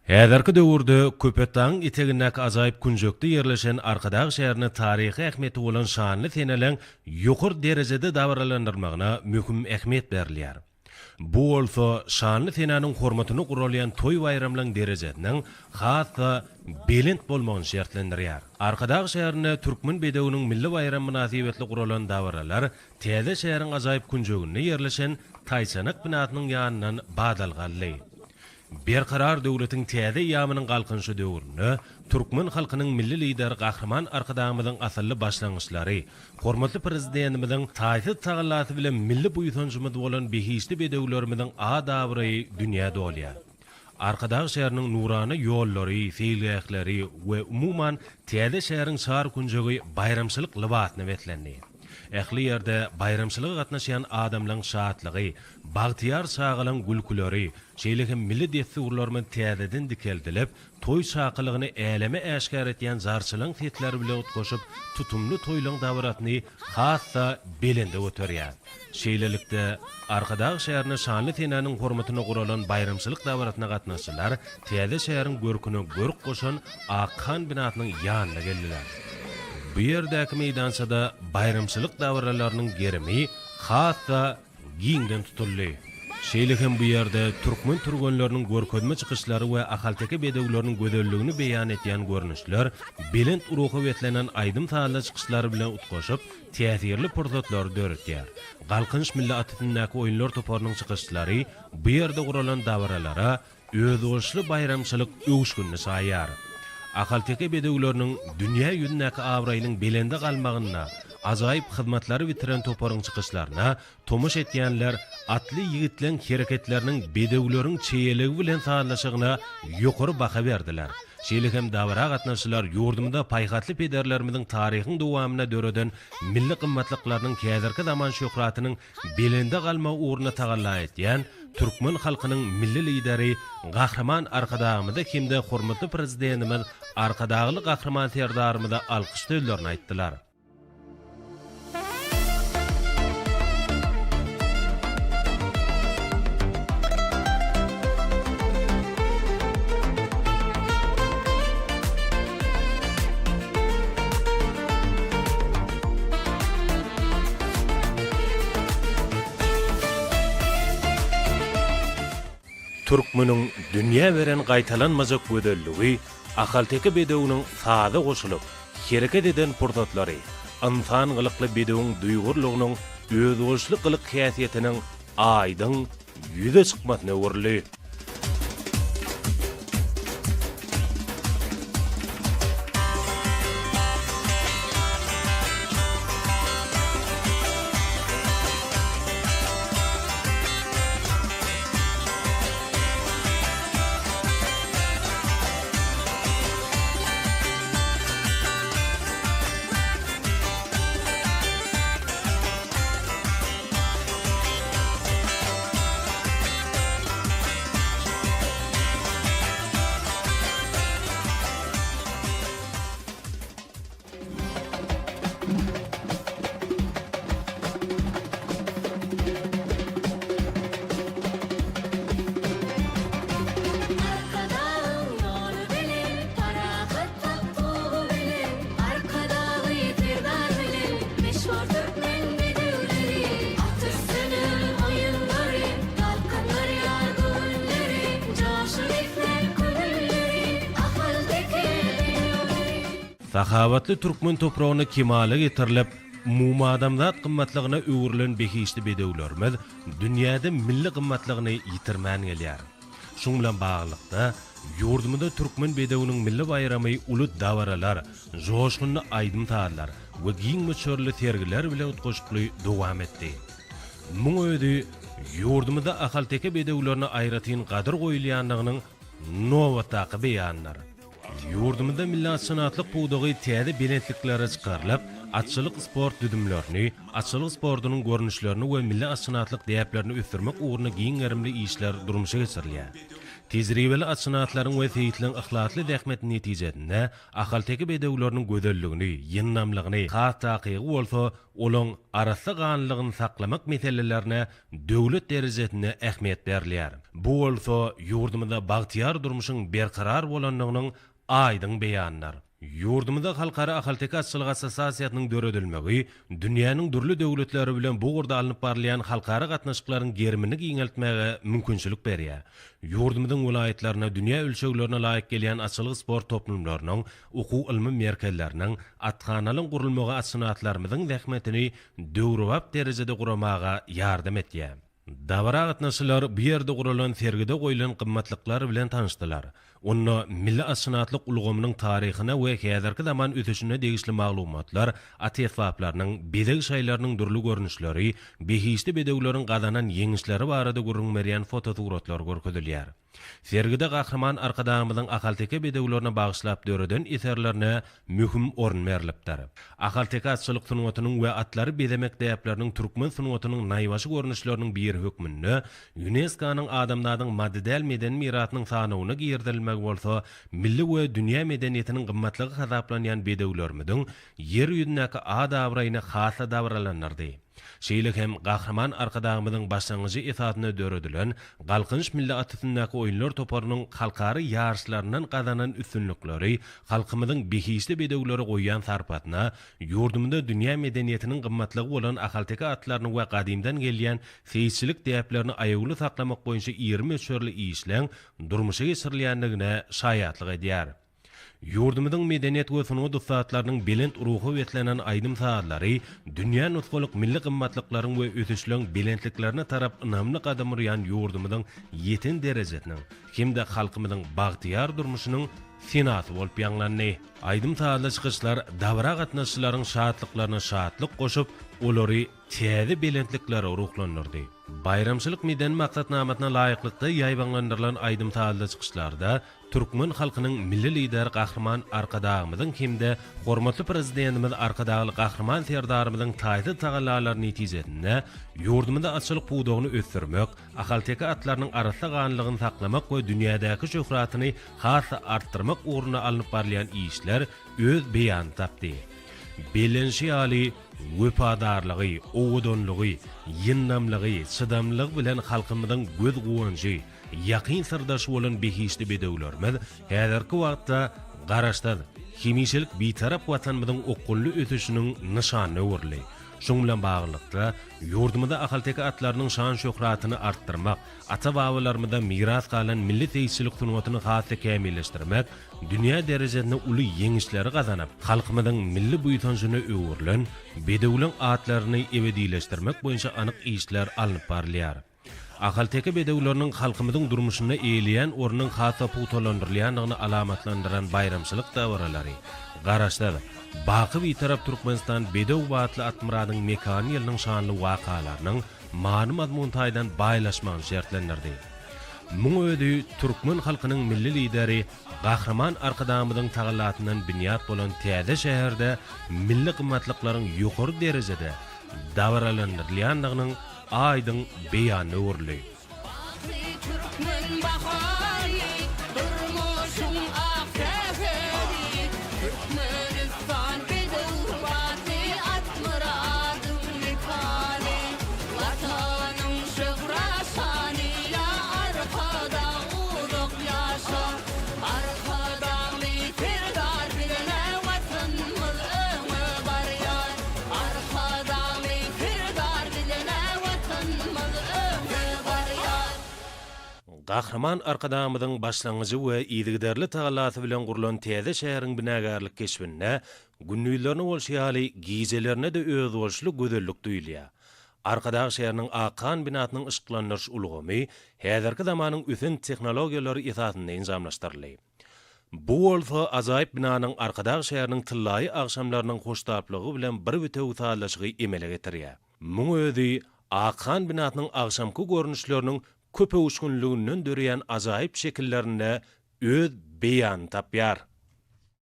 Häzirki döwürde Köpetdagyň etegindäki ajaýyp künjekde ýerleşen Arkadag şäherinde taryhy ähmiýeti bolan şanly seneleň ýokary derejede dabaralandyrylmagyna möhüm ähmiýet berilýär. Bu bolsa şanly senäniň hormatyna guralýan toý-baýramlaryň derejesiniň has-da belent bolmagyny şertlendirýär. Arkadag şäherinde Türkmen bedewiniň milli baýramy mynasybetli guralan dabaralar täze şäheriň ajaýyp künjeginde ýerleşen Taýçanak binasynyň ýanyndan badalga aldy. Berkarar döwletiň täze eýýamynyň Galkynyşy döwründe türkmen halkynyň Milli Lideri Gahryman Arkadagymyzyň asylly başlangyçlary, hormatly Prezidentimiziň taýsyz tagallasy bilen milli buýsanjymyz bolan behişdi bedewlerimiziň at-abraýy dünýä dolýar. Arkadag şäheriniň nurana ýollary, seýilgähleri we umuman, täze şäheriň çar künjegi baýramçylyk lybasyna beslendi. Ähli ýerde baýramçylyga gatnaşýan adamlaň şatlygy, bagtyýar çagalaň gülküleri, şeýle hem milli dessurlarymyz täzeden dikeldilip, toý çakylygyny äleme äşgär etýän jarçylaň sesleri bile utgaşyp, tutumly toýlaň dabarasyny has-da belende göterýär. Şeýlelikde, Arkadag şäherinde şanly senäniň hormatyna guralan baýramçylyk dabarasyna gatnaşyjylar täze şäheriň görküne görk goşan Akhan binasynyň ýanyna geldiler. Bu ýerdäki meýdançada baýramçylyk dabaralarynyň gerimi has-da giňden tutuldy. Şeýle hem bu ýerde türkmen türgenleriniň görkezme çykyşlary we ahalteke bedewleriniň gözelligini beýan edýän görnüşler belent ruha beslenen aýdym-sazly çykyşlar bilen utgaşyp, täsirli pursatlary döretýär. Galkynyş milli at üstündäki oýunlar toparynyň çykyşlary bu ýerde guralan dabaralara özboluşly baýramçylyk öwüşginini çaýýar. Ahalteke bedewleriniň dünýä ýüzündäki abraýynyň belende galmagynda ajaýyp hyzmatlary bitiren toparyň çykyşlaryna tomaşa etýänler atly ýigitleň hereketleriniň bedewleriň çeýeligi bilen sazlaşygyna ýokary baha berdiler. Şeýle hem dabara gatnaşyjylar ýurdumyzda paýhasly pederlerimiziň taryhyň dowamynda döreden milli gymmatlyklarynyň häzirki zaman şöhratynyň belende galmagy ugrunda tagalla edýän türkmen halkynyň Milli Lideri Gahryman Arkadagymyza hem-de hormatly Prezidentimiz Arkadagly Gahryman Serdarymyza alkyş sözlerini aýtdylar. Türkmeniň dünýä beren gaýtalanmajak gözelligi ahalteke bedewiniň saza goşulyp, hereket eden pursatlary, ynsan gylykly bedewiň duýgurlygynyň özboluşly gylyk-häsiýetiniň aýdyň ýüze çykmasyna öwrüldi. Arkadagyň ýoly bilen, parahatlyk togy bilen, Arkadagly Serdar bilen, meşhur türkmen bedewleri. At üstüne oýunlary, galkyndyrýar göwünleri, Joşup islär köňülleri, ahalteke bedewleri. Sahawatly türkmen topragynda kemala getirilip, umumadamzat gymmatlygyna öwrülen behişdi bedewlerimiz dünýäde milli gymmatlygyny ýitirmän gelýär. Şunuň bilen baglylykda, ýurdumyzda Türkmen bedewiniň milli baýramy uly dabaralar, joşgunly aýdym-sazlar we giň möçberli sergiler bilen utgaşykly dowam etdi. Muň özi ýurdumyzda ahalteke bedewlerine aýratyn gadyr goýulýandygynyň nobatdaky beýanydyr. Ýurdumyzda milli atşynaslyk pudagy täze belentliklere çykarylyp, atçylyk sport düzümlerini, atçylyk sportunyň görnüşlerini we milli atşynaslyk däplerini ösdürmek ugrunda giň gerimli işler durmuşa geçirilýär. Tejribeli atşynaslaryň we seýisleriň yhlasly zähmeti netijesinde ahalteke bedewleriniň gözelligini, ýyndamlygyny, has takygy bolsa, olaň arassa ganlylygyny saklamak meselelerine döwlet derejesinde ähmiýet berilýär. Bu bolsa ýurdumyzda bagtyýar durmuşyň berkarar bolandygynyň aýdyň beýanydyr. Ýurdumyzda Halkara ahalteke atçylyk assosiasiýasynyň döredilmegi dünýäniň dürli döwletleri bilen bu ugurda alnyp barylýan halkara gatnaşyklaryň gerimini giňeltmäge mümkinçilik berýär. Ýurdumyzyň welaýatlarynda dünýä ölçeglerine laýyk gelýän atçylyk sport toplumlarynyň, okuw-ylmy merkezleriniň, athanalaryň gurulmagy atşynaslarymyzyň zähmetini döwrebap derejede guramaga ýardam etýär. Dabara gatnaşyjylar bu ýerde guralan sergide goýlan gymmatlyklar bilen tanyşdylar. Onda milli atşynaslyk ulgamynyň taryhyna we häzirki zaman ösüşine degişli maglumatlar, at esbaplarynyň, bezeg şaýlarynyň dürli görnüşleri, behişdi bedewleriň gazanan ýeňişleri barada gürrüň berýän fotosuratlar görkezilýär. Sergide Gahryman Arkadagymyzyň ahalteke bedewlerine bagyşlap döreden eserlerine möhüm orun berlipdir. Ahalteke atçylyk sungatynyň we atlary bezemek däpleriniň türkmen sungatynyň naýbaşy görnüşleriniň biri hökmünde ÝUNESKO-nyň adamzadyň maddy däl medeni mirasynyň sanawyna girizilmegi bolsa milli we dünýä medeniýetiniň gymmatlygy hasaplanýan bedewlerimiziň Ýer ýüzündäki at-abraýyny has-da dabaralandyrdy. Şeýle hem Gahryman Arkadagymyzyň başlangyjy esasynda döredilen Galkynyş milli at üstündäki oýunlar toparynyň halkara ýaryşlaryndan gazanan üstünlikleri halkymyzyň behişdi bedewlere goýýan sarpasyna, ýurdumyzda dünýä medeniýetiniň gymmatlygy bolan ahalteke atlaryny we gadymdan gelýän seýisçilik däplerini aýawly saklamak boýunça iri möçberli işleň durmuşa geçirilýändigine şaýatlyk edýär. Ýurdumyzyň medeniýet we sungat ussatlarynyň belent ruha beslenen aýdym-sazlary dünýä nusgalyk milli gymmatlyklaryň we ösüşleň belentliklerine tarap ynamly gadam urýan ýurdumyzyň ýeten derejesiniň hem-de halkymyzyň bagtyýar durmuşynyň senasy bolup ýaňlandy. Aýdym-sazly çykyşlar dabara gatnaşyjylaryň şatlyklaryna şatlyk goşup, olary täze belentliklere ruhlandyrdy. Baýramçylyk medeni maksatnamasyna laýyklykda ýaýbaňlandyrylan aýdym-sazly çykyşlarda Türkmen halkynyň Milli Lideri Gahryman Arkadagymyzyň hem-de hormatly Prezidentimiz Arkadagly Gahryman Serdarymyzyň taýsyz tagallalary netijesinde ýurdumyzda atçylyk pudagyny ösdürmek, ahalteke atlarynyň arassa ganlylygyny saklamak we dünýädäki şöhratyny has-da artdyrmak ugrunda alnyp barylýan işler öz beýanyny tapdy. Bellenişi ýaly, wepadarlygy, owadanlygy, ýyndamlygy, çydamlylygy bilen halkymyzyň göz-guwanjy, Ýakyn syrdaşy bolan behişdi bedewlerimiz häzirki wagtda Garaşsyz, hemişelik Bitarap Watanymyzyň okgunly ösüşiniň nyşanyna öwrüldi. Şunuň bilen baglylykda, ýurdumyzda ahalteke atlarynyň şan-şöhratyny artdyrmak, ata-babalarymyzdan miras galan milli seýisçilik sungatyny has-da kämilleşdirmek, dünýä derejesinde uly ýeňişleri gazanyp, halkymyzyň milli buýsanjyna öwrülen bedewleň atlaryny ebedileşdirmek boýunça anyk işler alnyp barylýar. Ahalteke bedewleriniň halkymyzyň durmuşynda eýeleýän ornunyň has-da pugtalandyrylýandygyny alamatlandyran baýramçylyk dabaralary Garaşsyz, baky Bitarap Türkmenistan bedew batly at-myradyň mekany ýylynyň şanly wakalarynyň many-mazmun taýdan baýlaşmagyny şertlendirdi. Muň özi türkmen halkynyň Milli Lideri Gahryman Arkadagymyzyň tagallasyndan binýat bolan täze şäherde milli gymmatlyklaryň ýokary derejede dabaralandyrylýandygynyň aýdyň beýanyna öwrüldi. Bagtly türkmen bahary, durmuşyň ak säheri, Türkmenistan bedew batly at-myradyň mekany, Watanyň şöhrat-şany, ýa Arkadag uzak ýaşa! Arkadagly Serdar bilen-ä Watanymyz öňe barýar. Arkadagly Serdar bilen-ä Watanymyz öňe barýar. Gahryman Arkadagymyzyň başlangyjy we yzygiderli tagallasy bilen gurlan täze şäheriň binagärlik keşbinde gündizlerine bolşy ýaly, gijelerine-de özboluşly gözellik duýulýar. Arkadag şäheriniň Akhan binasynyň yşyklandyryş ulgamy häzirki zamanyň ösen tehnologiýalary esasynda enjamlaşdyryldy. Bu bolsa ajaýyp binanyň Arkadag şäheriniň tyllaýy agşamlarynyň hoştaplygy bilen bir bitewi sazlaşygy emele getirýär. Muň özi Akhan binasynyň agşamky görnüşleriniň köpöwüşginliginden döreýän ajaýyp şekillerinde öz beýanyny tapýar.